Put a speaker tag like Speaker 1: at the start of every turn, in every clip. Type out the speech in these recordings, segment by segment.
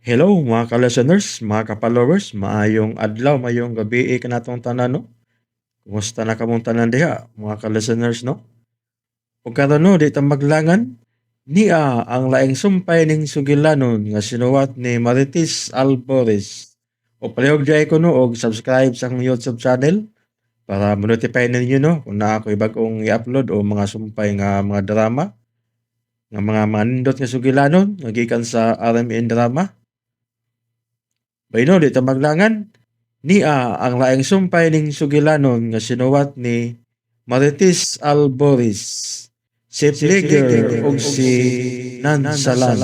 Speaker 1: Hello mga ka-listeners, mga ka-followers, maayong adlaw, maayong gabi kanatong tanan, no? Kumusta na kamong tanan diha, mga ka-listeners, no? Ug karon, no, di ta maglangan, nia ang laing sumpay ning sugilanon nga sinuwat ni Marites Albores. O palihog diay ko, no, og subscribe sa akong YouTube channel para mo-notify ninyo, no, kung naa ko'y bag-ong i-upload o mga sumpay nga mga drama nga mga manindot nga sugilanon nga gikan sa RMN Drama. Bayno, di ta maglangan. Nia ang laing sumpay ning sugilanon nga sinuwat ni Marites Albores. Si Flicker ug si Nansalan.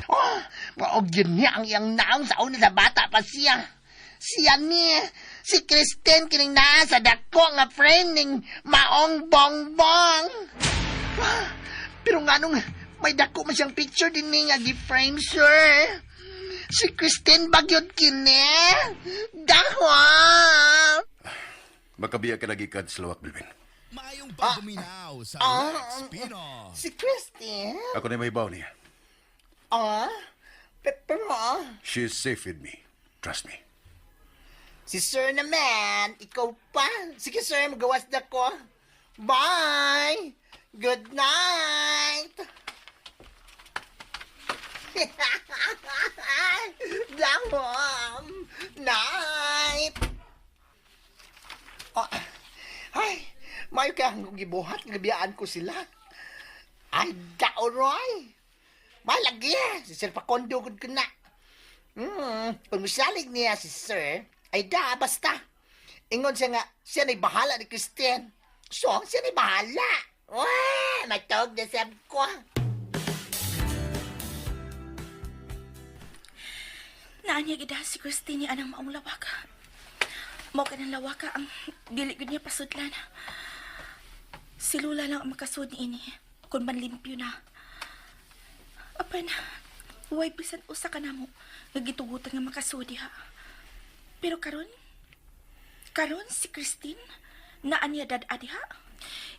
Speaker 2: Oh, maog yun niya ang iyang naong sa una sa bata pa siya. Siya ni, si Kristen kining naa sa dako nga frame ning maong bongbong. Ah, pero nganong may dako man siyang picture din ni nga gi-frame, sir? Si Kristen bagyod kini. Dahwa!
Speaker 3: Makabiya ka lagi kad sa lawak, Bilbin.
Speaker 4: Maayong pagbuminaw sa
Speaker 2: Ah,
Speaker 4: Lex Pino.
Speaker 2: Si Kristen?
Speaker 3: Ako na may baw niya.
Speaker 2: Ah, pero ah,
Speaker 3: She is safe with me. Trust me.
Speaker 2: Si sir naman, ikaw pa. Sige sir, magawas na ko. Bye! Good night! Dahom! Night! Oh, ay, mayo kaya ang gibuhat, gabiyaan ko sila. Ay, daoroy! Malagi, si Sir Pakondo gud ko na. Kung misalig niya si Sir, ay da, basta. Ingon siya nga, siya na'y bahala ni Christian. So, siya na'y bahala. Wah, matawag na sab ko.
Speaker 5: Naanya gid si Christine ni anang maong lawaka. Mao kanang lawaka ang dili gud niya pasudlan. Si Lula lang ang makasud niini kung manlimpyo na. Apan, way bisan usa ka namo nga gitugutan nga makasud diha. Pero karon, karon si Christine naa niya dad-a diha.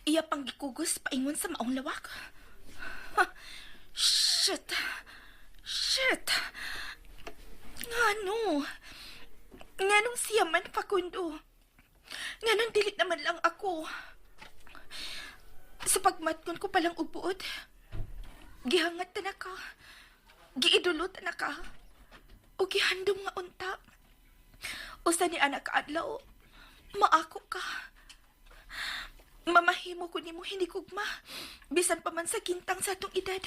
Speaker 5: Iya pang gikugos paingon sa maong lawak. Ha, shit. Shit. Ngano? Nganong siya man, Facundo? Nganong dili naman lang ako? Sa pagmatkon ko palang ubuod, gihangat ta na ka, giidulot ta na ka, o gihandom nga unta. Usa ni anak kaadlaw, maako ka. Mamahimo ko nimo hindi kugma, bisan pa man sa gintang sa atong edad.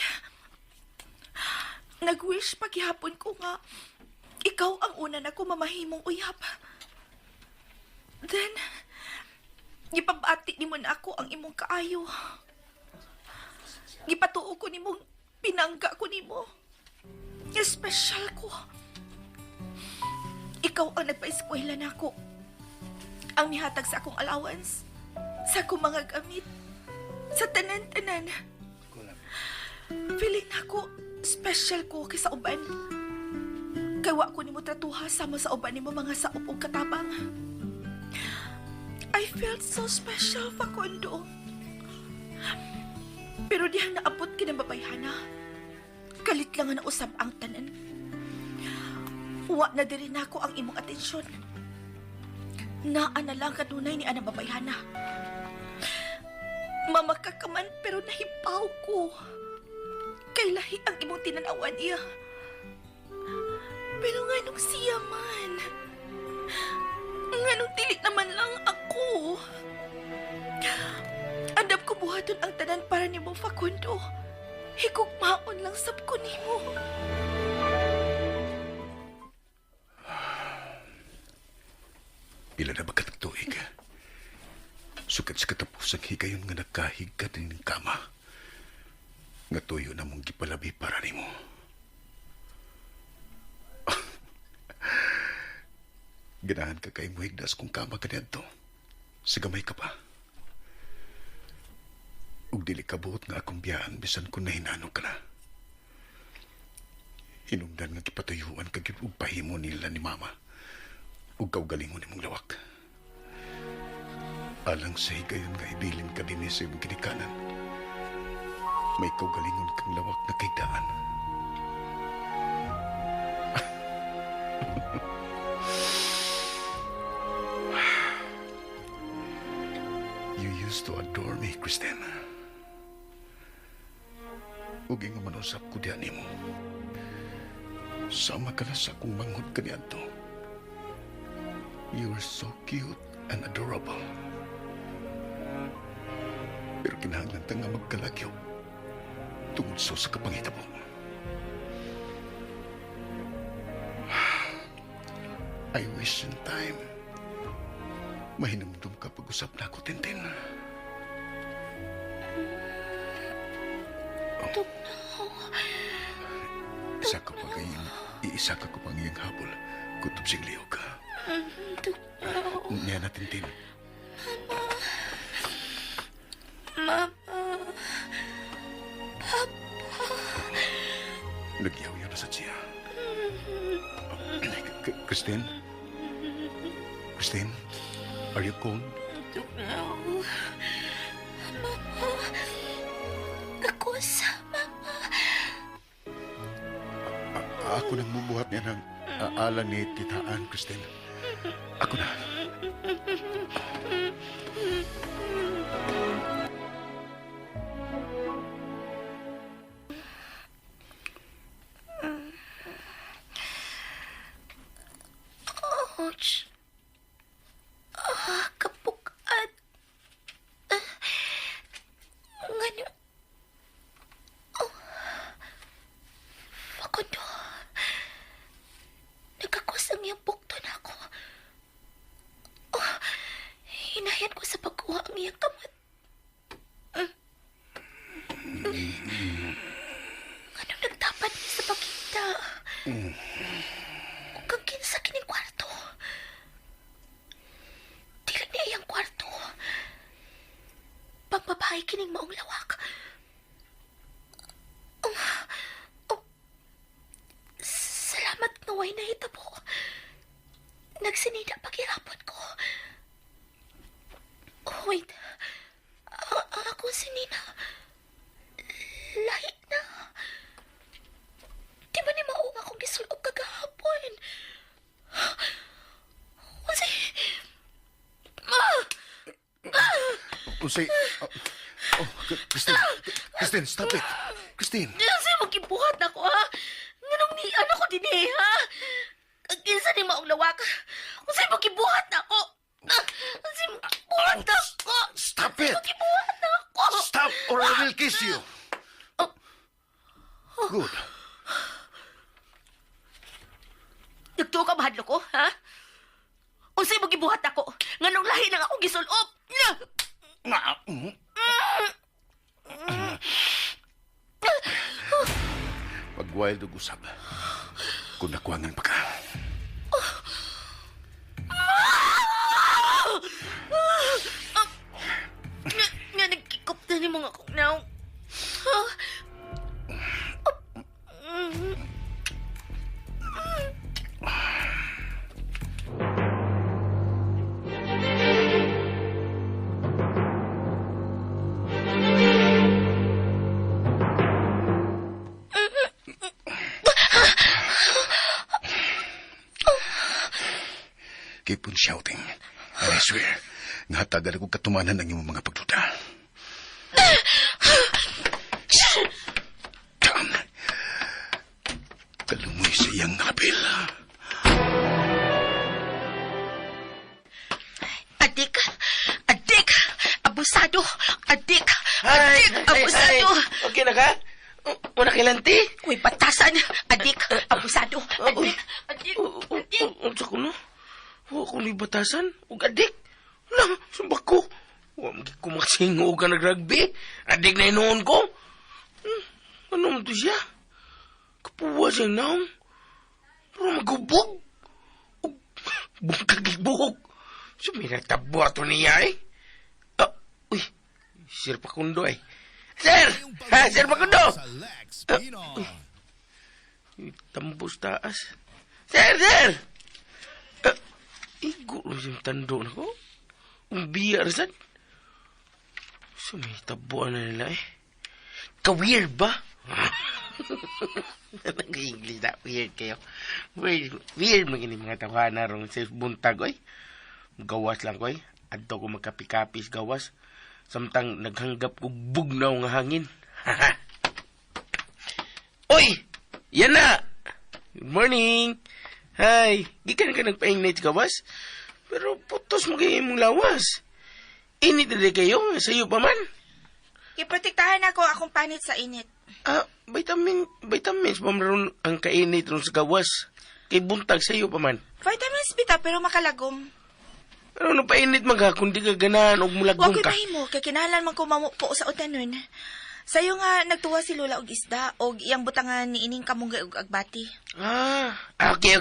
Speaker 5: Nag-wish paghihapon ko nga ikaw ang una na ko mamahimong uyab. Then, gipabati nimo na ako ang imong kaayo. Gipatuo ko nimong pinangga ko nimo. Espesyal ko. Ikaw ang nagpa-eskwela nako. Ang mihatag sa akong allowance, sa akong mga gamit, sa tanan-tanan. Feeling nako special ko kaysa uban. Kay wa ko nimo tratuha sama sa uban nimo mga saop og katabang. I felt so special, Facundo. Pero dihang naabot ka ng babayhana, kalit lang nga nausab ang tanan. Wa na diri nako ang imong atensyon. Naa na lang kanunay ni anang babayhana. Mamaka ka man pero nahibaw ko. Kay lahi ang imong tinanawan iya. Pero nganong siya man? Nganong dili naman lang ako? Andam ko buhaton ang tanan para nimo, Facundo. Higugmaon lang sab ko nimo.
Speaker 3: Pila na ba katagtuig? Sukat sa katapusang higayon nga nakahigka din ng kama. Nga tuyo na mong gipalabi para nimo. Ganahan ka kay mo higdas kung kama ka niadto. Sa gamay ka pa. Ug dili ka buot nga akong biyaan bisan kung nahinanong ka na. Hinungdan nga gipatuyuan ka gyud og pahimo nila ni mama. Ug kaugalingon nimong lawak. Alang sa higayon nga ibilin ka dinhi sa imong ginikanan. May kaugalingon kang lawak na kaigdaan. You used to adore me, Christine. Ug ingon man usab ko diha nimo. Sama ka na sa akong manghod kaniadto. You are so cute and adorable. Pero kinahanglan ta nga magkalagyo tungod sa kapanghitabo. I wish in time mahinumdum ka pag-usap na ako, Tintin.
Speaker 5: Oh.
Speaker 3: Isa ka pa kayong, iisa ka ko pang iyang habol. Kutob sing liyo ka.
Speaker 5: Tugnaw.
Speaker 3: Niya na, Tintin.
Speaker 5: Mama. Papa.
Speaker 3: Nagyaw-yaw na sa siya. Christine? Christine? Are you cold?
Speaker 5: Tugnaw. Mama. Ako sa mama.
Speaker 3: Ako nang mubuhat niya ng alang ni Tita Ann, Christine. Ako na.
Speaker 5: Ouch. Ah, kapukad. Ngano? Oh. Facundo. Nagkakos ang iyang bukto na ako. Oh, hinayan ko sa pagkuha ang iyang kamot. Ngano nagtapat niya sa pagkita? Ug ang kinsa kining kwarto? Dili niya iyang kwarto. Pangbabae kining maong lawak. Oh, oh, salamat nga way nahitabo. Nagsinida paghirapon ko. Oh, wait. Ang akong sinina. Lahi na. Di ba ni mao nga akong gisulob kagahapon? Unsay?
Speaker 3: Unsay? Oh, Christine. Christine, stop it. Christine.
Speaker 5: Unsay mo gibuhat nako, ha? Nganong ni ano ko dinhi, ha? Ang kinsa ni maong lawak? Unsay mo gibuhat nako? Unsay mo gibuhat nako?
Speaker 3: Stop it!
Speaker 5: Unsay mo gibuhat nako?
Speaker 3: Stop or I will kiss you.
Speaker 5: Oh.
Speaker 3: Good.
Speaker 5: Nagtuo ka mahadlok ko, ha? Unsay mo gibuhat nako? Nganong lahi nang akong gisulob?
Speaker 3: Pag-wild og usab. Kung nakuangan pa ka.
Speaker 5: Nga nagkikop na ni mga akong naong.
Speaker 3: Keep on shouting. And I swear, nga hatagan ako katumanan ang imong mga pagduda. Come. Kalumoy sa iyang ngapil.
Speaker 5: Adik! Adik! Abusado! Adik! Adik! Abusado!
Speaker 6: Okay na ka? Wala kailanti?
Speaker 5: Uy, batasan! Adik! Abusado! Adik! Adik! Adik!
Speaker 6: Unsa ko no? Wa ko ni batasan. Ug adik. Wala, sumbak ko. Wa mo kumaksingo ka nag-rugby. Adik na inuon ko. Ano mo to siya? Kapuwa siyang naong. Pero magubog. Ug bungkag buhok. So, may natabo ato niya eh. Ah, uy, Sir Facundo eh. Sir! Ha, Sir Facundo!
Speaker 4: Sa Lex Pinoy.
Speaker 6: Tambos taas. Sir, sir! Igo rin siyang tando na ko. Ang biya rin sad. So, may tabuan na nila eh. Ka-weird ba? Nag-English na, weird kayo. Weird, weird magini mga tawana rong sa buntag, oy. Gawas lang, oy. Adto ko magkapi-kapis gawas. Samtang naghanggap og bugnaw nga hangin. Oy! Yan na! Good morning! Hi! Gikan ka nagpa-ignite gawas? Pero putos mo kayo imong lawas. Init na kayo, sayo pa man.
Speaker 5: Giprotektahan ako akong panit sa init.
Speaker 6: Ah, vitamins pa man ang kainit ron sa gawas. Kay buntag sayo pa man.
Speaker 5: Vitamins bita pero makalagom.
Speaker 6: Pero ano painit man ka, kung di ka ganahan og
Speaker 5: Wa
Speaker 6: mulagom
Speaker 5: ko'y
Speaker 6: ka.
Speaker 5: mahimo kay kinahanglan man ko mamupo sa utanon. Sayo nga nagtuwa si Lola og isda og iyang butangan ni ining kamunggay og agbati.
Speaker 6: Ah, okay.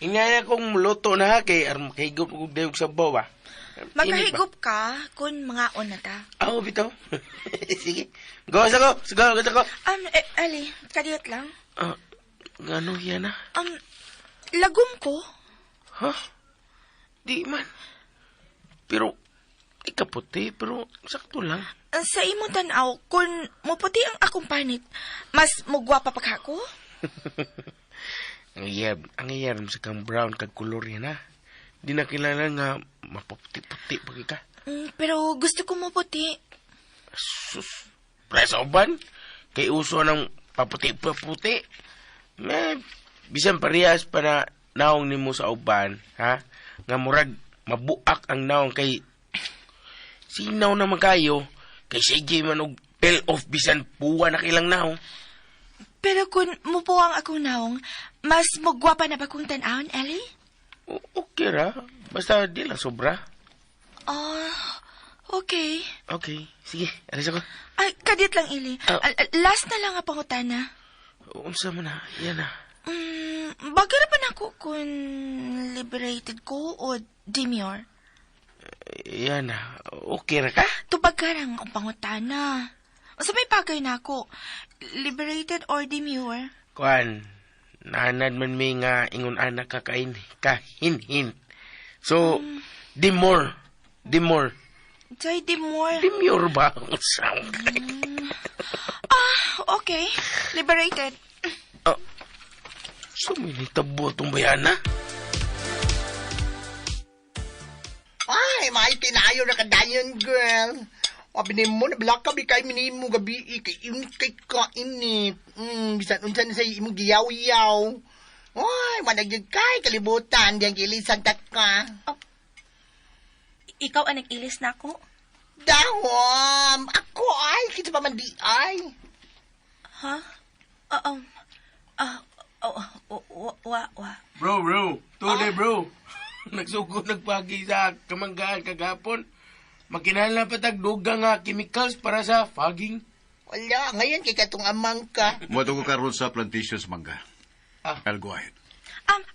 Speaker 6: Ingaya kong luto na ha, kay aron makahigop og dayog sa bawa.
Speaker 5: Magkahigop ka kun mga na ta.
Speaker 6: Ah, bitaw. Sige. Gawas ako. Gawas ako.
Speaker 5: Ali, kadiyot lang.
Speaker 6: Ah, ngano yan ah?
Speaker 5: Lagom ko.
Speaker 6: Ha? Di man. Pero, di ka puti, pero sakto lang.
Speaker 5: Sa imong tan-aw, kun muputi ang akong panit, mas mugwapa pa ka ko?
Speaker 6: Ang iyab sa kang brown kag kolor yan ha. Di na kilala nga mapaputi-puti pa ka.
Speaker 5: Pero gusto ko muputi.
Speaker 6: Sus, presa uban. Kay uso ng paputi-paputi. May, bisan parehas pa na naong nimo sa uban, ha? Nga murag mabuak ang naong kay sinaw naman kayo kay sige man og peel off bisan puwa na kilang naong.
Speaker 5: Pero kung mupuang akong naong, mas mugwapa na ba kong tan-awon, Ellie?
Speaker 6: Okay ra, basta di lang sobra.
Speaker 5: Ah, okay.
Speaker 6: Okay, sige, alis ako.
Speaker 5: Ay, kadit lang, Eli.
Speaker 6: Ah.
Speaker 5: Last na lang ang pangutana.
Speaker 6: Unsa man na, yan na.
Speaker 5: Bagay ra pa na ako kung liberated ko o demure.
Speaker 6: Yan na, okay ra ka?
Speaker 5: Tubag ka lang akong pangutana. Sa may bagay na ako, liberated or demure?
Speaker 6: Kuan, naanad man mi nga ingon anak ka kain, kahinhin. So, demure, demure.
Speaker 5: Jay, demure.
Speaker 6: Demure ba? Sound.
Speaker 5: Ah, okay. Liberated.
Speaker 6: Oh, so, may nitabo itong bayana?
Speaker 2: Ay, may kinayo na kadayon, girl. Abi nimo na blaka bi kay minimo gabi kay init kay kainit. Bisan unsa na sa imong giyaw-yaw. Ay, managyud kay kalibutan diyang gilisan ta ka.
Speaker 5: Ikaw ang nag-ilis na ako?
Speaker 2: Dahom, ako ay kita pa man di ay.
Speaker 5: Ha? Wa, wa.
Speaker 6: Bro, today bro. Nagsugo nagpagi sa kamanggaan kagapon. Makinahanglan pa tag duga nga chemicals para sa fogging.
Speaker 2: Wala, ngayon kay katong amang ka.
Speaker 3: Moadto ko karon sa plantation sa mangga.
Speaker 6: Ah.
Speaker 3: I'll go ahead.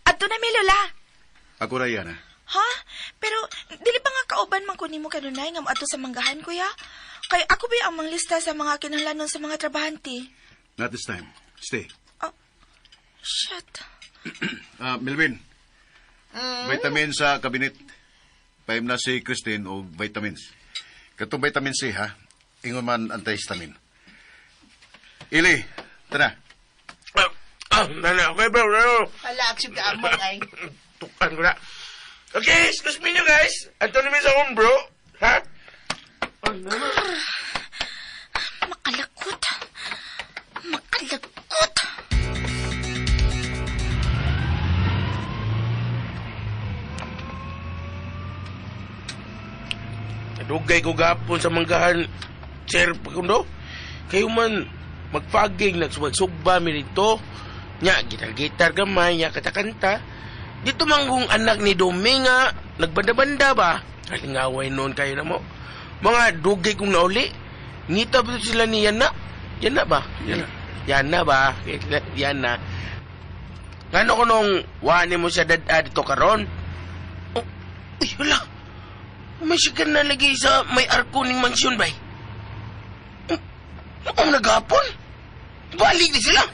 Speaker 5: Adto na mi, Lola.
Speaker 3: Ako ra yan, ha?
Speaker 5: Ha? Pero, dili pa nga kauban man ko nimo kanunay nga moadto sa manggahan, kuya? Kay ako ba ang manglista sa mga kinahanglanon sa mga trabahante?
Speaker 3: Not this time. Stay.
Speaker 5: Oh, shit.
Speaker 3: Melvin. Vitamin sa kabinet. Paim na si Christine og vitamins. Katong vitamin C, ha? Ingon man antihistamine. Ili, tara.
Speaker 6: Nana, okay bro, bro.
Speaker 2: Hala, aksyon ka amang ay.
Speaker 6: Tukan ko na. Okay, excuse me nyo guys. Anto namin sa home, bro. Ha?
Speaker 5: Makalakot. Makalakot.
Speaker 6: Dugay ko gapon sa manggahan, Sir Pakundo. Kayo man, magfaging, nagsubag-sugba mi dito. Nya, gitar-gitar gamay, nya, kanta-kanta. Dito manggong anak ni Dominga, nagbanda-banda ba? Kalingaway noon kayo na mo. Mga dugay kong nauli. Ngita ba sila ni Yana? Yana ba? Yana. Yana ba? Yana. Ngano ko nung wani mo siya dad dito karon? Oh, uy, wala. May sigan na lagi sa may arko ning mansyon, bay. Ang nagapon? Balik ni sila.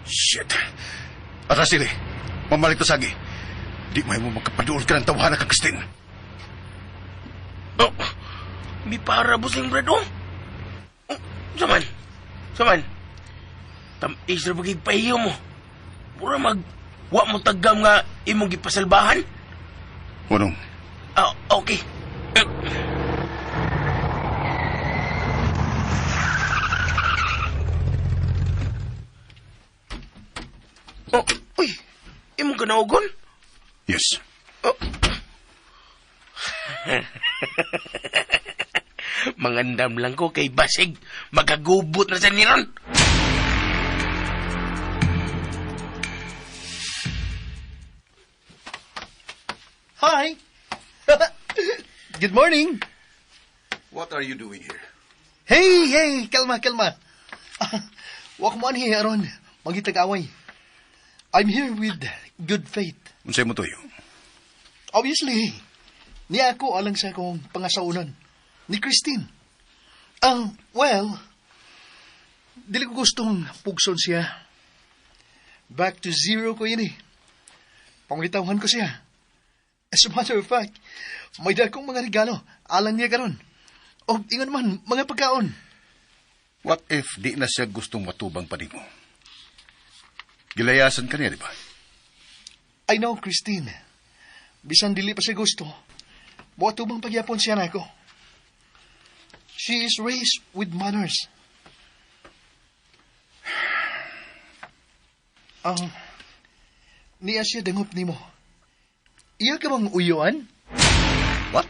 Speaker 3: Shit. Atras sili. Mamalik to sagi. Di may mo magkapaduol ka ng tawahan ka, Christine.
Speaker 6: Oh, may para busing brad, oh. Oh, saman. Saman, tamis na bagay pahiyo mo. Pura mag, wa mo tagam nga imong gipasalbahan.
Speaker 3: Unong,
Speaker 6: Ah, okay. Eh. Oh, uy, imong kanaugon?
Speaker 3: Yes.
Speaker 6: Oh. Mangandam lang ko kay Basig. Magagubot na sa niron.
Speaker 2: Hi! Good morning!
Speaker 3: What are you doing here?
Speaker 2: Hey, hey! Kalma, kalma. Wak mo anhi, aron. Magitag-away. I'm here with good faith.
Speaker 3: Unsay mo tuyo?
Speaker 2: Obviously, niya ako alang sa akong pangasaunan ni Christine. Well, dili ko gustong pugson siya. Back to zero ko yun eh. Pangitawhan ko siya. As a matter of fact, may dagkong mga regalo alang niya karon. O ingon man, mga pagkaon.
Speaker 3: What if di na siya gustong matubang pa nimo? Gilayasan ka niya, di ba?
Speaker 2: I know, Christine. Bisan dili pa siya gusto, moatubang pagyapon siya nako. She is raised with manners. Ang niya siya dangop nimo. Iya ka bang uyuan?
Speaker 3: What?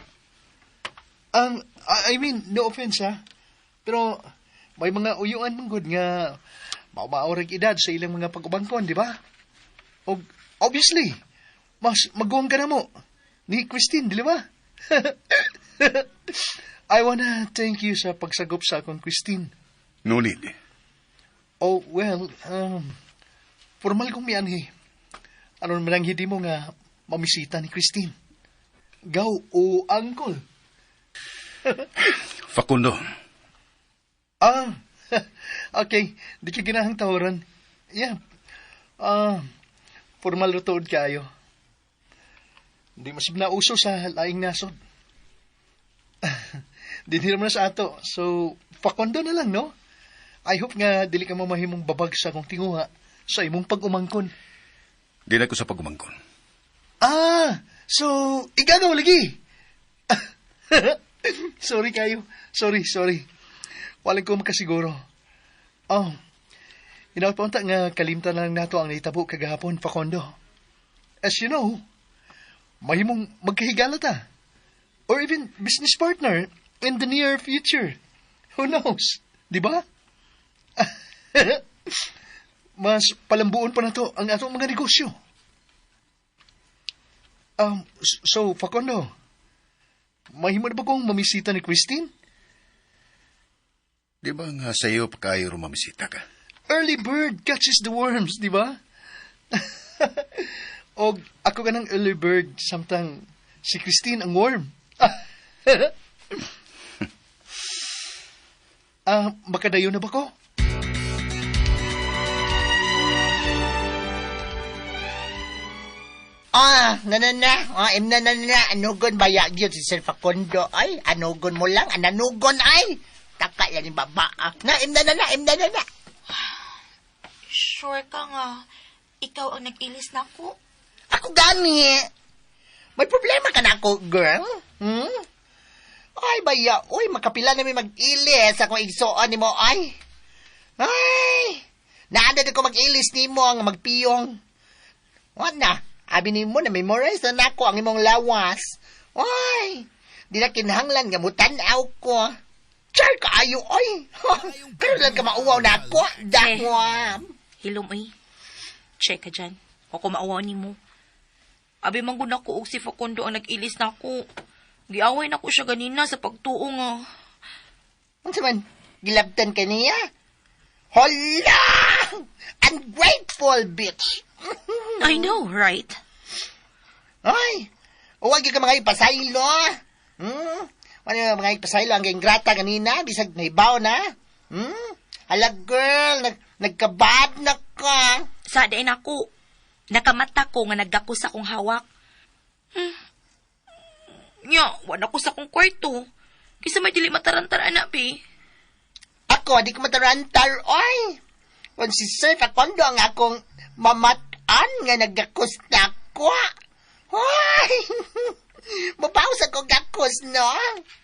Speaker 2: I mean, no offense ha. Pero may mga uyuan man gud nga mao-mao rag edad sa ilang mga pag-ubangkon, di ba? Og obviously, mas maguwang ka na mo ni Christine, di ba? I wanna thank you sa pagsagop sa akong Christine.
Speaker 3: No need.
Speaker 2: Oh, well, formal kong mianhi. Aron man ang hindi mo nga mamisita ni Christine. Gaw o uncle.
Speaker 3: Facundo,
Speaker 2: Ah, okay. Di ka ginahang tawaran. Yeah. Ah, formal ra tuod kayo. Di masib na uso sa laing nasod. Di nila na sa ato. So, Facundo na lang, no? I hope nga dili ka mamahimong babag sa akong tinguha sa imong pag-umangkon.
Speaker 3: Di na ko sa pag-umangkon.
Speaker 2: Ah, so, igagaw lagi. Sorry kayo. Sorry, sorry. Wala ko makasiguro. Oh, inaot pa unta nga kalimtan lang nato ang nahitabo kagahapon, Facundo. As you know, mahimong magkahigala ta. Or even business partner in the near future. Who knows? Di ba? Mas palambuon pa na to ang atong mga negosyo. So, Facundo, mahimo na ba kong mamisita ni Christine?
Speaker 3: Di ba nga sa iyo pa kayo rumamisita ka?
Speaker 2: Early bird catches the worms, di ba? Og ako ka ng early bird samtang si Christine ang worm. Ah, makadayo na ba ko?
Speaker 7: Ah, na na na. Ah, em na na na. Anugon ba ya gyud si Sir Facundo ay? Anugon mo lang, ananugon ay. Taka yan yung baba. Ah. Na, em na na na, em na na na.
Speaker 5: Sure ka nga, ikaw ang nag-ilis na ako.
Speaker 7: Ako gani. May problema ka na ako, girl? Hmm? Ay, baya. Uy, makapila na may mag-ilis akong igsoon ni mo, ay. Ay, naanda ko mag-ilis ni mo ang magpiyong. Wala na. Abi ni mo na memorize na nako ang imong lawas. Ay, di na kinahanglan nga mutan-aw ko. Char kaayo, oy. Pero lang ka mauwaw na ako. Dakwa.
Speaker 5: Hilom ay. Check ka dyan. Ako mauwaw ni mo. Abi man gud ako og si Facundo ang nag-ilis na ako. Giaway na ko siya ganina sa pagtuo nga.
Speaker 7: Unsa man, gilabtan ka niya? Hala! Ungrateful bitch!
Speaker 5: I know, right?
Speaker 7: Ay, huwag ka mga ipasaylo. Hmm? Ano yung mga ipasaylo? Ang ingrata kanina, bisag naibaw na. Hmm? Hala girl, nagkabad na ka.
Speaker 5: Sa dain ako. Nakamata ko nga nagdako sa akong hawak. Nya, wala ko sa akong kwarto. Kisa may dili matarantar anak, be.
Speaker 7: Ako, di ko matarantar, oy. Kung si Sir Facundo ang akong mamatan nga nagakos na ako. Hoy! Mabawas ako gakos, no?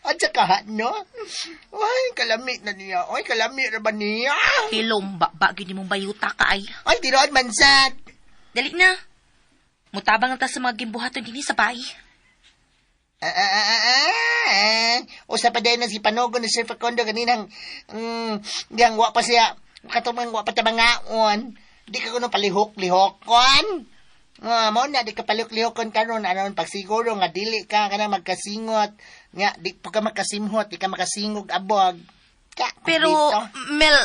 Speaker 7: At saka, no? Ay, kalami na niya. Ay, kalami na ba niya?
Speaker 5: Hilom, ba, gyud nimong bayuta ka ay.
Speaker 7: Ay, tiroon man sad.
Speaker 5: Dali na. Mutabang na ta sa mga gimbuhaton dinhi sa bahay.
Speaker 7: Usa pa din na si Panogo ni Sir Facundo kaninang diyang wa pa siya katumang wa pa ta mangaon. Di ka kuno palihok-lihokon. Mao na di ka palihok-lihokon karon aron pagsiguro nga dili ka kanang magkasingot nga di pa ka makasimhot, di ka makasingog abog. Ka,
Speaker 5: Pero,
Speaker 7: dito.
Speaker 5: Mel,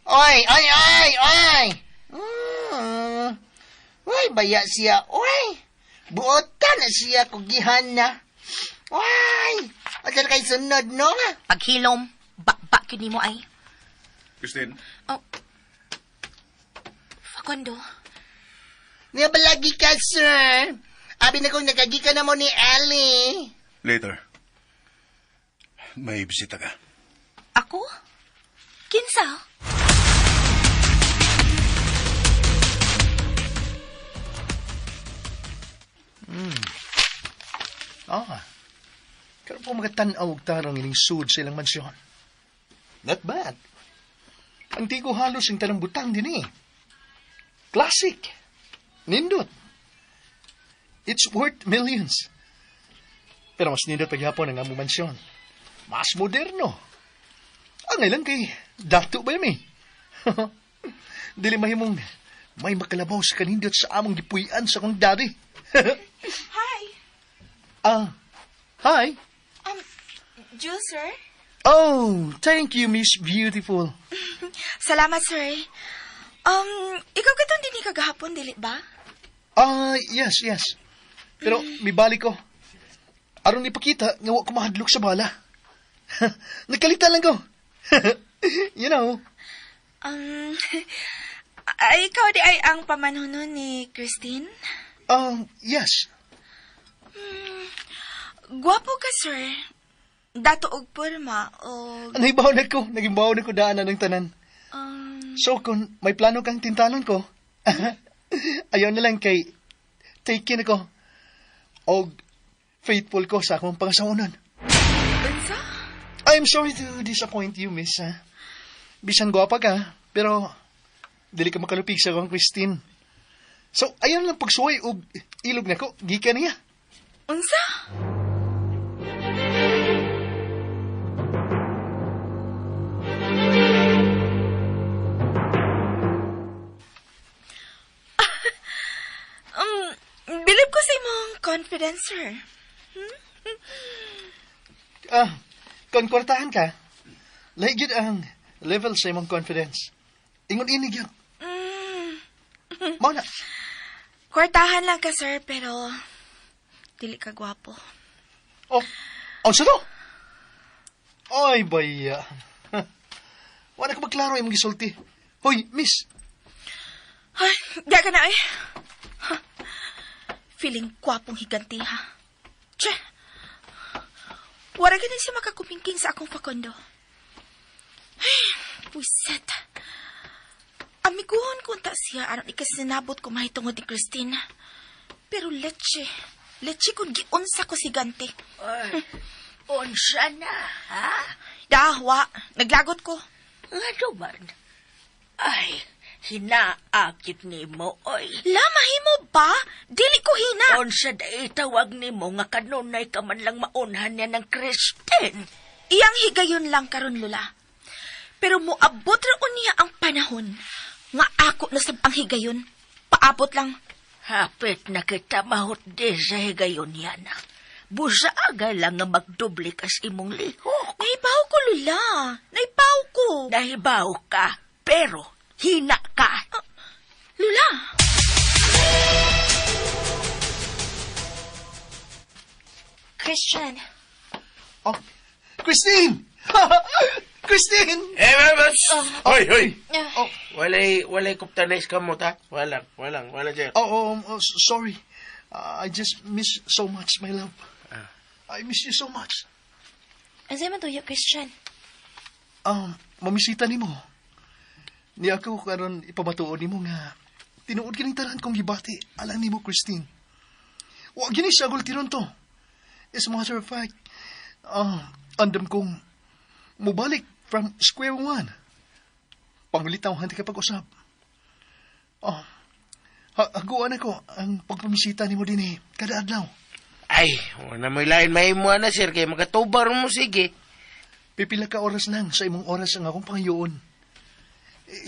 Speaker 7: Oy, oy, oy, oy. Oy, baya siya. Oy. Buotan na siya kugihan na. Oy. Asa na kay sunod, no?
Speaker 5: paghilom, ba, gyud nimo ay.
Speaker 3: Christine,
Speaker 5: Oh. Facundo,
Speaker 7: Niya balagi ka, sir. Abi na kong nagagi ka na mo ni Ellie.
Speaker 3: later. May bisita ka.
Speaker 5: ako? Kinsa?
Speaker 8: Ah. Karon po magatanaw og tarong ining sud sa ilang mansyon. Not bad. Ang tigo halos ang tanang butang din eh. Classic. Nindot. It's worth millions. Pero mas nindot paghapon ang among mansyon. Mas moderno. Ang ilang kay dato ba yun eh? Dili mahimong may makalabaw sa kanindot sa among gipuy-an sa akong daddy.
Speaker 5: Hi.
Speaker 8: Ah, hi.
Speaker 5: Jules, sir?
Speaker 8: Oh, thank you, Miss Beautiful.
Speaker 5: Salamat, sir. Ikaw katong dinhi kagahapon, dili ba?
Speaker 8: Ah, yes. Pero mibalik ko. Aron ipakita nga wa ko mahadlok sa bala. Nagkalita lang ko. You know.
Speaker 5: Ay, ikaw di ay ang pamanhunon ni Christine?
Speaker 8: Yes.
Speaker 5: Gwapo ka, sir. Dato og porma o
Speaker 8: Nahibaw na ko. Nagimbaw na ko daanan ng tanan. So, kung may plano kang tintalon ko, ayaw na lang kay taken ako. Og faithful ko sa akong pangasawanon.
Speaker 5: Unsa?
Speaker 8: I'm sorry to disappoint you, miss. Ha? Bisan gwapa ka, pero dili ka makalupig sa akong Christine. So, ayaw lang pagsuway og ilog na ko, gikan niya.
Speaker 5: Unsa? Bilib ko sa imong confidence, sir.
Speaker 8: Ah, kung kwartahan ka, lahi gyud ang level sa imong confidence. Ingon ini gyud. Mao na.
Speaker 5: Kwartahan lang ka, sir, pero dili ka gwapo.
Speaker 8: Oh, unsa to? Ay, baya. Wala ka maklaro imong gisulti. Hoy, miss.
Speaker 5: Ay, di ka na, eh. Ha. Feeling gwapong higanti, ha? Che! Wala ka siya makakumingking sa akong Facundo. Ay, puwiset. Amiguhon ko ta siya aron ikasinabot ko mahitungod ni Christine. Pero leche. Leche kung giunsa ko si Gante.
Speaker 9: Ay, unsa na, ha?
Speaker 5: Dahwa, naglagot ko.
Speaker 9: Ngano man? Ay, hinaakit nimo, oy.
Speaker 5: La, mahimo ba? Dili ko hina.
Speaker 9: Unsa da itawag nimo nga kanunay ka man lang maunhan niya ng Christine.
Speaker 5: Iyang higayon lang karon, Lola. Pero moabot ra niya ang panahon nga ako na sab ang higayon. Paabot lang.
Speaker 9: Hapit na kita mahutdi sa higayon yan. Busa agay lang nga magdubli kas imong lihok.
Speaker 5: Naibaw ko, Lola. Naibaw ko.
Speaker 9: Nahibaw ka, pero hina ka.
Speaker 5: Lola. Christian.
Speaker 8: Oh, Christine! Christine!
Speaker 6: Eh, babas! Hoy, hoy!
Speaker 8: Oh,
Speaker 6: Walay kuptanay sa kamot, ha? Walang, sir.
Speaker 8: oh, sorry. I just miss so much, my love. I miss you so much.
Speaker 5: Ano man tuyo, Christian?
Speaker 8: Mamisita nimo. Ni ako karon ipamatuod nimo nga tinuod kining tanan kong gibati alang nimo, Christine. Wa gini siya gultiron to. As a matter of fact, andam kong mubalik from square one. Pangulitaw hanti ka pag-usap. Oh, haguan ako ang pagpamisita nimo dinhi kada adlaw.
Speaker 6: Ay, wala mo lain mahimo na, sir, kay makatubar mo, sige.
Speaker 8: Pipila ka oras lang sa imong oras ang akong pangayoon.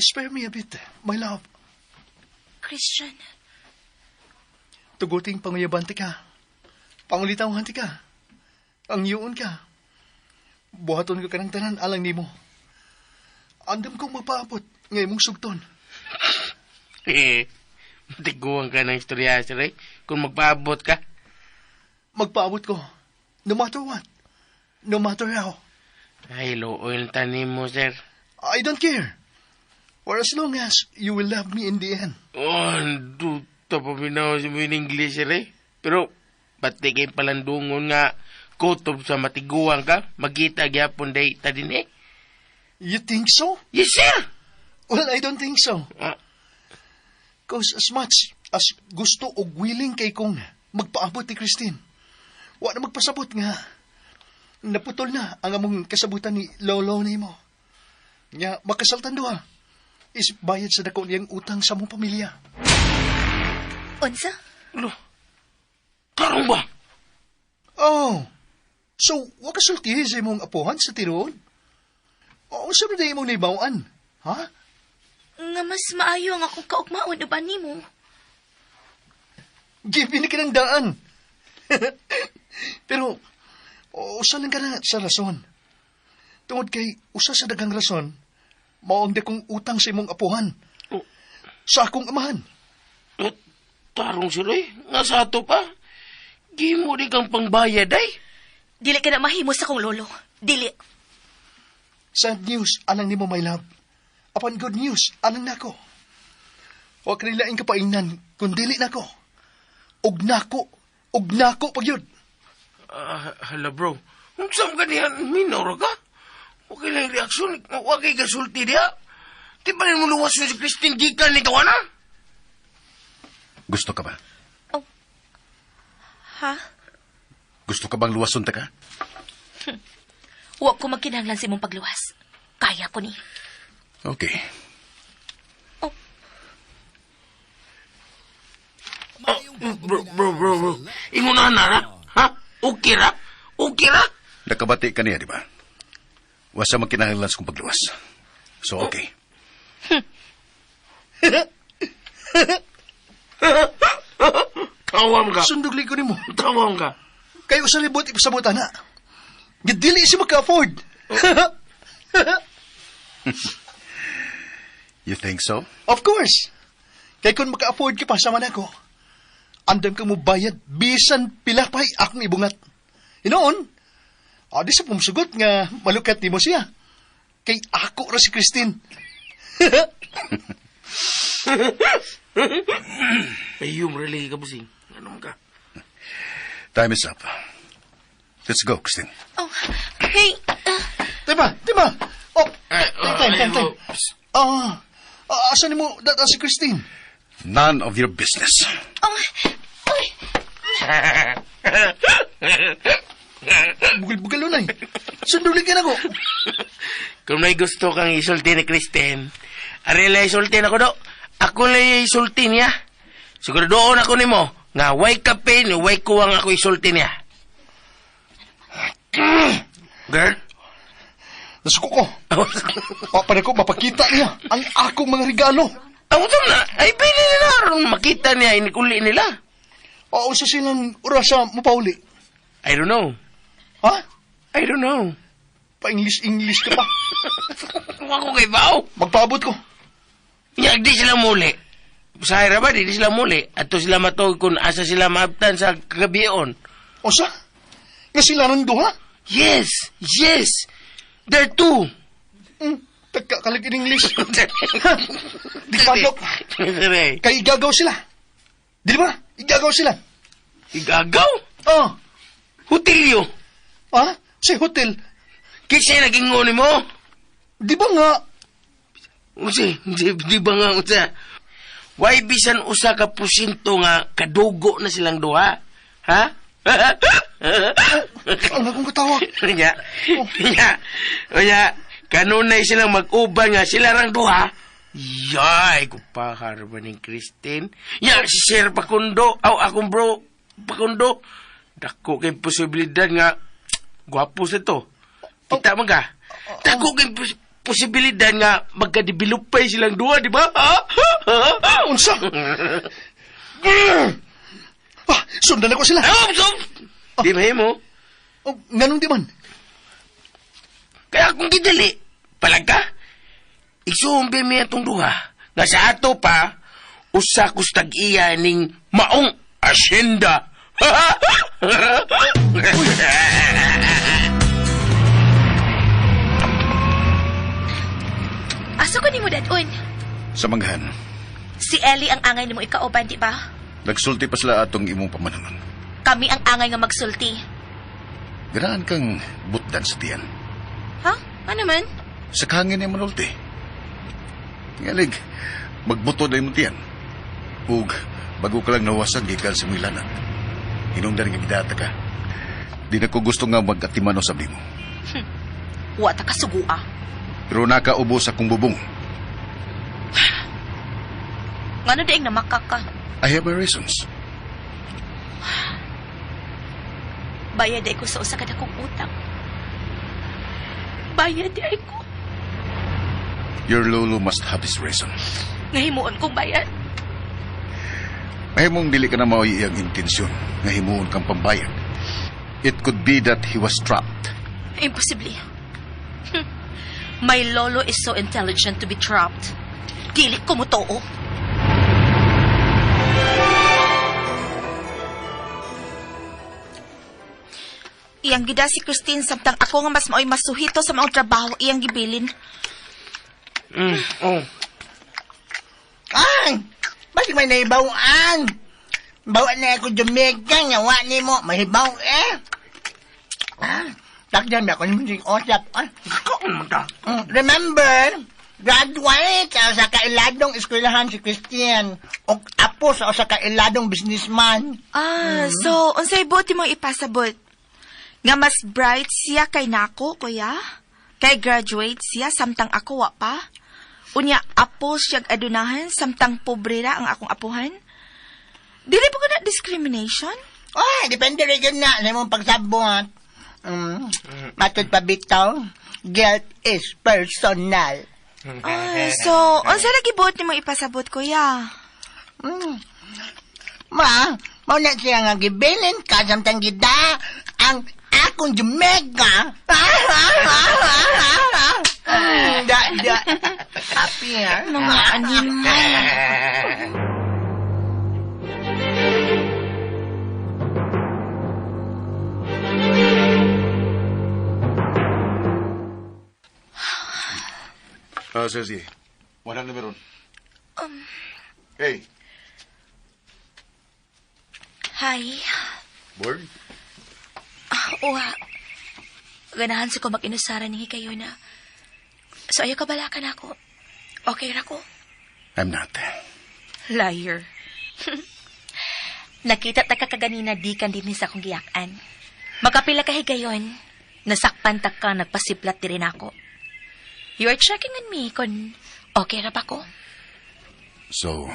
Speaker 8: Spare me a bit, my love.
Speaker 5: Christian,
Speaker 8: Tuguting panguyaban ka. Pangulitaw hanti ka. Angyoon ka. Buhaton ko kanang tanan alang nimo. Andam kong magpaabot nga imong sugton.
Speaker 6: Eh, matiguan ka ng istorya, sir, eh. Kung magpaabot ka.
Speaker 8: Magpaabot ko. No matter what. No matter how.
Speaker 6: Ay, looy tanim mo, sir.
Speaker 8: I don't care. For as long as you will love me in the end.
Speaker 6: Oh, duta pa minaw sa mo in English, sir, eh. Pero, pati kay palandungon nga, kutob sa matiguan ka, magita gyapon day ta din eh.
Speaker 8: You think so?
Speaker 6: Yes, sir!
Speaker 8: Well, I don't think so.
Speaker 6: Ah.
Speaker 8: 'Cause as much as gusto og willing kay kong magpaabot ni Christine, wa na magpasabot nga naputol na ang among kasabutan ni Lolo nimo. Nga makasaltan duha is bayad sa dako niyang utang sa among pamilya.
Speaker 5: Unsa?
Speaker 6: Lo, karong ba?
Speaker 8: Oh, so wa ka sultihi sa imong apuhan sa tinuod? O unsa ba imong nahibaw-an? Ha?
Speaker 5: Nga mas maayo ang akong kaugmaon uban nimo.
Speaker 8: Given ka ng daan. Pero, usa lang ka na sa rason. Tungod kay usa sa daghang rason, mao ang dakong utang sa imong apuhan.
Speaker 6: Oh.
Speaker 8: Sa akong amahan.
Speaker 6: Eh, tarong sila eh. Nga sa ato pa. Gimo di kang pangbayad ay.
Speaker 5: Dili ka na mahimo sa akong lolo. Dili.
Speaker 8: Sad news, alang nimo, my love. Apan good news, alang nako. Wa ka nilaing kapaingnan, kung dili nako. Og nako, og nako pag yun.
Speaker 6: Ah, hala bro. Kung saan ka niya, minor ka? Okay lang yung reaksyon. Wa kay gasulti diya. Di ba rin mo luwas si Christine gikan nito ka na?
Speaker 3: Gusto ka ba?
Speaker 5: Ha?
Speaker 3: Gusto ka bang luwason ta ka?
Speaker 5: Wa ko magkinahanglan sa imong pagluwas. Kaya ko ni.
Speaker 3: Okay.
Speaker 5: Oh,
Speaker 6: Oh, bro, bro, bro, bro. Ingon na ra? Ha? Okay ra? Okay ra?
Speaker 3: Nakabati ka niya, di ba? Wasa magkinahanglan sa kong pagluwas. So, okay.
Speaker 6: Tawam ka.
Speaker 8: Sundog ko nimo.
Speaker 6: Tawam ka.
Speaker 8: Kay usa libot ipasabot ana. Gidili siya maka-afford.
Speaker 3: You think so?
Speaker 8: Of course. Kay kung maka-afford ka pa sama nako, andam ka mo bayad bisan pila pa'y akong ibungat. Hinoon, adi sa pumsugot nga malukat nimo siya. Kay ako ra si Christine.
Speaker 6: Ayum, really ka, busing. Ano man ka?
Speaker 3: Time is up. Let's go, Christine.
Speaker 5: Oh, hey.
Speaker 8: Tema, tema. Oh,
Speaker 6: Eh,
Speaker 8: time, time, time, time. Asa nimo data si Christine?
Speaker 3: None of your business.
Speaker 5: Oh, ay.
Speaker 8: Bugal-bugal lunay. Sunduli ka na ko.
Speaker 6: Kung may gusto kang isulti ni Christine, arila isulti na ko do. Ako lang isulti niya. Siguro doon ako nimo nga way kape ni way kuwang ako isulti niya. Girl?
Speaker 8: Nasuko ko. Pa ko mapakita niya ang akong mga regalo.
Speaker 6: Ang na, ay pili nila aron makita niya inikuli nila.
Speaker 8: O sa silang orasa mo pauli.
Speaker 6: I don't know.
Speaker 8: Ha?
Speaker 6: I don't know.
Speaker 8: Pa-English-English ka pa.
Speaker 6: Wa ko kay bao.
Speaker 8: Magpaabot ko.
Speaker 6: Nya di sila muli. Sa ba di sila muli. Ato sila matog kung asa sila maabtan sa kagabion.
Speaker 8: Osa? Nga sila nang duha?
Speaker 6: Yes, yes. There two.
Speaker 8: Tagka kalag in English. Di padlock. Kay igagaw sila. Di ba? Igagaw sila.
Speaker 6: Igagaw?
Speaker 8: Oh.
Speaker 6: Hotelyo.
Speaker 8: Ha? Sa hotel.
Speaker 6: Kasi naging mo.
Speaker 8: Di ba nga?
Speaker 6: Unsa, di ba nga unsa? Why bisan usa ka porsyento nga kadugo na silang duha? Ha?
Speaker 8: Ang akong katawa.
Speaker 6: Nya. Nya. Nya, kanunay silang mag-uban nga sila rang duha. Yay, kupahar ba ning Christine? Ya, si Sir Pakundo, aw akong bro Pakundo. Dako kay posibilidad nga gwapo sa to. Kita man ka. Dako kay posibilidad nga magka-developay silang duha, di ba?
Speaker 8: Unsa? Ah, sundan ako sila.
Speaker 6: Oh, so, di mahimo.
Speaker 8: Oh, nganong di man?
Speaker 6: Kaya kung gidali, palag ka. Isumpir mi atong duha. Nga sa ato pa, usa kus tag-iya ning maong asyenda.
Speaker 5: Asa ko nimo dadon?
Speaker 3: Sa manggahan,
Speaker 5: Si Ellie ang angay nimo ikauban, di ba?
Speaker 3: nagsulti pa sila atong imong pamanaman.
Speaker 5: Kami ang angay nga magsulti.
Speaker 3: Ganaan kang butdan sa tiyan.
Speaker 5: Ha? Ano man?
Speaker 3: Sa kangin ni manulti. Tingalig, magbuto na imong tiyan. Ug bago ka lang nawasan gikan sa imong ilanat. Hinungdan nga gidata ka. Di na ko gusto nga mag-atimano sa mo.
Speaker 5: Wa ta kasugua.
Speaker 3: Pero nakaubos akong bubong.
Speaker 5: Ngano diing namakak ka?
Speaker 3: I have my reasons.
Speaker 5: Bayad ay ko sa usa ka dakong utang. Bayad ay ko.
Speaker 3: Your lolo must have his reason.
Speaker 5: Ngahimuon kong bayad.
Speaker 3: Mahimong dili ka na maoy iyang intensyon nga himuon kang pambayad. It could be that he was trapped.
Speaker 5: Imposible. My lolo is so intelligent to be trapped. Dili ko motoo. Iyang gida si Christine samtang ako nga mas maoy masuhito sa maong trabaho iyang gibilin.
Speaker 6: Oh.
Speaker 7: Ay! Balik may nahibawaan. Bawaan na ako Jamaica, nyawa ni mo. Mahibaw eh. Ah, takdan ako ni Munting Osap. Ah,
Speaker 6: Kaon man ta.
Speaker 7: Remember, graduate sa kailadong eskwelahan si Christian. O apo sa kailadong businessman.
Speaker 5: Ah, so unsay buot mo ipasabot? Nga mas bright siya kay nako, kuya? Kay graduate siya samtang ako wa pa? Unya apo siyag adunahan samtang pobre ra ang akong apuhan? Dili ba na discrimination?
Speaker 7: Ay, depende rin yun na sa imong pagsabot. Matod pa bitaw, guilt is personal.
Speaker 5: Ay, so unsa lagi buot nimo ipasabot, kuya?
Speaker 7: Ma, mao na siya nga gibilin ka samtang gida ang akong Jamaica. Da, da. Happy, ha?
Speaker 5: Mga animal.
Speaker 3: Ceci, wala na meron. Hey,
Speaker 5: Hi.
Speaker 3: bored?
Speaker 5: Uwa. Ganahan sa ko mag-inusara ningi kayo na. So ayaw ka balakan ako. Okay ra ko?
Speaker 3: I'm not.
Speaker 5: Liar. Nakita ta ka kaganina di kan din sa akong giyakan. Makapila ka higayon. Nasakpan ta ka, nagpasiplat di rin ako. You are checking on me kung okay ra ba ko?
Speaker 3: So,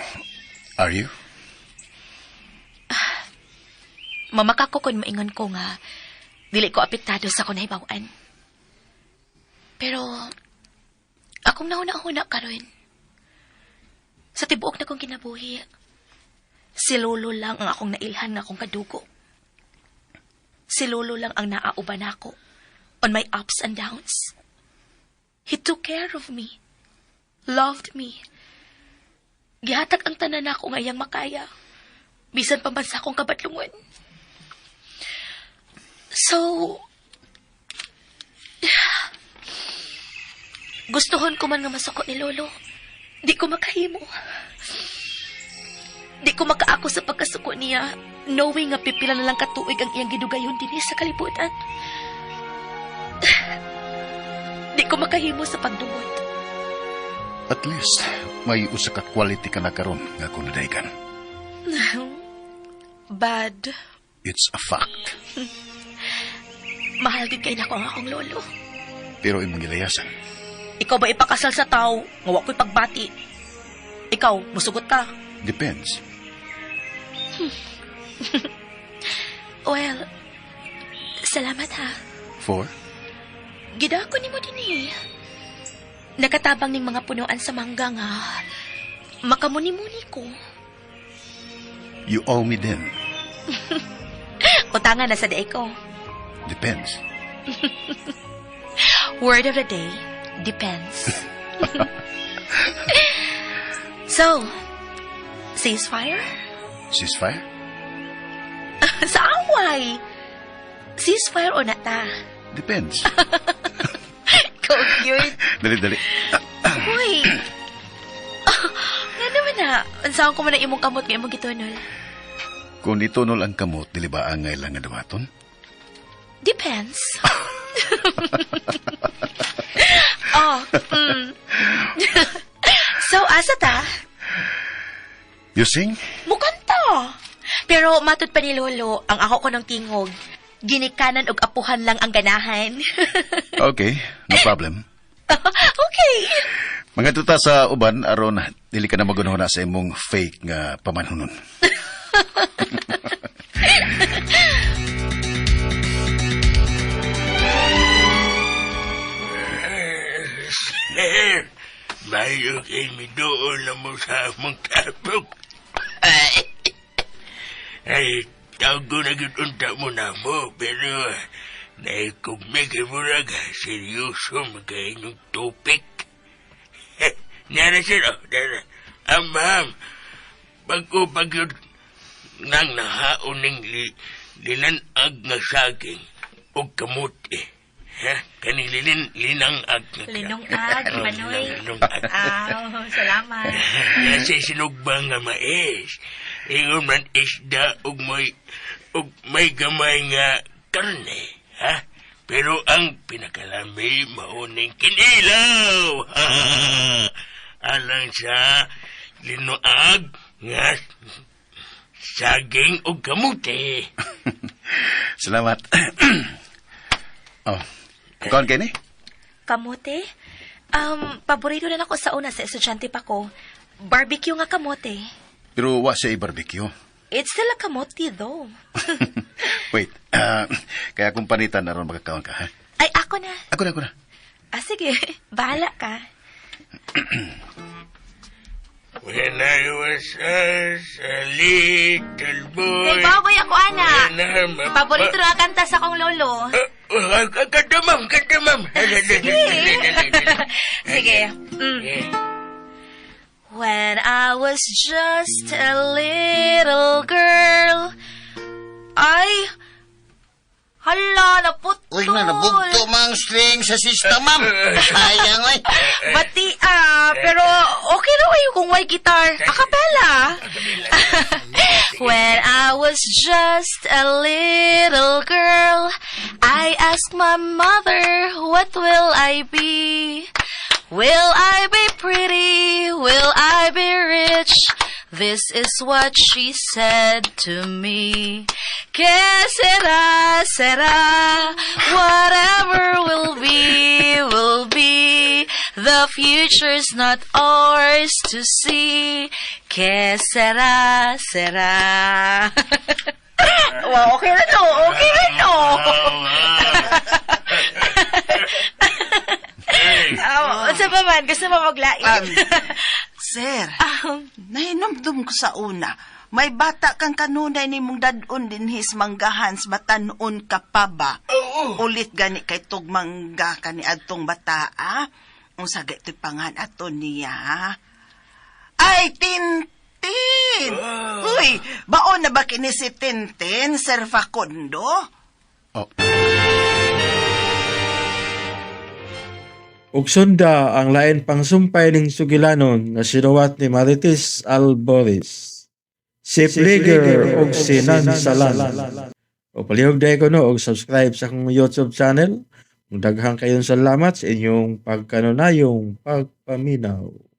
Speaker 3: are you?
Speaker 5: Mamaka ko kung maingon ko nga dili ko apektado sa akong nahibaw-an. Pero akong nahuna-huna karon. Sa tibuok na kong kinabuhi, si Lolo lang ang akong nailhan nga akong kadugo. Si Lolo lang ang naauban ako on my ups and downs. He took care of me, loved me. Gihatag ang tanan nako nga iyang makaya. Bisan pa man sa akong kabadlungon. So, gustuhon ko man nga masuko ni Lolo. Di ko makahimo. Di ko makaako sa pagkasuko niya, knowing nga pipila na lang katuig ang iyang gidugayon dinhi sa kalibutan. Di ko makahimo sa pagdumot.
Speaker 3: At least, may usa ka quality ka na karon nga ako nadaygan.
Speaker 5: Bad.
Speaker 3: It's a fact.
Speaker 5: Mahal gid kay nako ang akong lolo.
Speaker 3: Pero imong gilayasan.
Speaker 5: Ikaw ba ipakasal sa tao nga wa ko'y pagbati? Ikaw, musugot ka.
Speaker 3: Depends.
Speaker 5: Well, salamat ha.
Speaker 3: For?
Speaker 5: Gidako nimo din eh. Nakatabang ning mga punuan sa mangga nga. Makamuni-muni ko.
Speaker 3: You owe me then.
Speaker 5: Utangan na sa day ko.
Speaker 3: Depends.
Speaker 5: Word of the day, depends. So, ceasefire?
Speaker 3: Ceasefire?
Speaker 5: Sa away! Ceasefire o nata?
Speaker 3: Depends.
Speaker 5: Go cute.
Speaker 3: Dali, dali.
Speaker 5: Uy! Nga naman na. Unsaon ko man ang imong kamot nga imong gitunol?
Speaker 3: Kung itunol ang kamot, dili ba angay lang nga duhaton?
Speaker 5: Depends. Oh. So, asa ta?
Speaker 3: You sing?
Speaker 5: Mukanta. Pero matud pa ni Lolo, ang ako ko ng tingog. Ginikanan og apuhan lang ang ganahan.
Speaker 3: Okay, no problem.
Speaker 5: Okay.
Speaker 3: Mga tuta sa uban, aron dili ka na magunahuna sa imong fake nga pamanhunon.
Speaker 6: Sir, mayo kay midoon na mo sa among tabok. Ay, tawag ko na gyud unta mo na mo, pero naikugmi kay murag, seryoso magkay inyong topic. Nara sir, oh, nara. Ah, ma'am, bago pag yun nang nahaon ning linanag nga saging o kamuti. Ha? Kaning linangag nga
Speaker 5: Linungag,
Speaker 6: Oh,
Speaker 5: Manoy.
Speaker 6: Linungag.
Speaker 5: Aw, salamat.
Speaker 6: Nasa sinugbang nga mais. Ingon man isda og may gamay nga karne. Ha? Pero ang pinakalami mauning kinilaw. Alang sa linuag nga saging og kamuti.
Speaker 3: Salamat. Oh, kuan kay ni?
Speaker 5: Kamote? Paborito na nako sa una sa estudyante pa ko. Barbecue nga kamote.
Speaker 3: Pero wa siya i-barbecue.
Speaker 5: It's still a kamote though.
Speaker 3: Wait, kaya kung panitan aron makakaon ka, ha?
Speaker 5: Ay, ako na.
Speaker 3: Ako na, ako na.
Speaker 5: Ah, sige. Bahala ka.
Speaker 6: When I was just a little boy.
Speaker 5: Kay baboy ako, ana.
Speaker 6: When I'm a
Speaker 5: Paborito na kanta sa akong lolo.
Speaker 6: Kanta, ma'am. Kanta, ma'am.
Speaker 5: Sige. Sige. When I was just a little girl, ay, hala, naputol.
Speaker 7: Uy na, nabugto mang string sa system, ma'am. Sayang, oy.
Speaker 5: Bati, ah, pero okay na kayo kung may guitar. Acapella. When I was just a little girl, I asked my mother, what will I be? Will I be pretty? Will I be rich? This is what she said to me. Que sera, sera, whatever will be, will be. The future's not ours to see. Que sera, sera. Wow, okay na to, okay na to. Oh, sa pa man, gusto mo maglain?
Speaker 10: Sir, nahinomdum ko sa una. May bata kang kanunay ni mong dadon din his manggahan sa batanon ka pa ba?
Speaker 6: Oo.
Speaker 10: Ulit gani kay tug mangga ka ni adtong bata, ah? Unsa ga ito'y pangan ato niya, ha? Ay, Tintin! Uy, baon na ba kini si Tintin, Sir Facundo?
Speaker 3: Oh.
Speaker 1: Ug sunda ang lain pang sumpay ning sugilanon nga sinuwat ni Marites Alboris. Si Pliger ug si Nansalan. O palihog dahil ko no, og subscribe sa akong YouTube channel. Daghang kayong salamat sa inyong pagkanunayong pagpaminaw.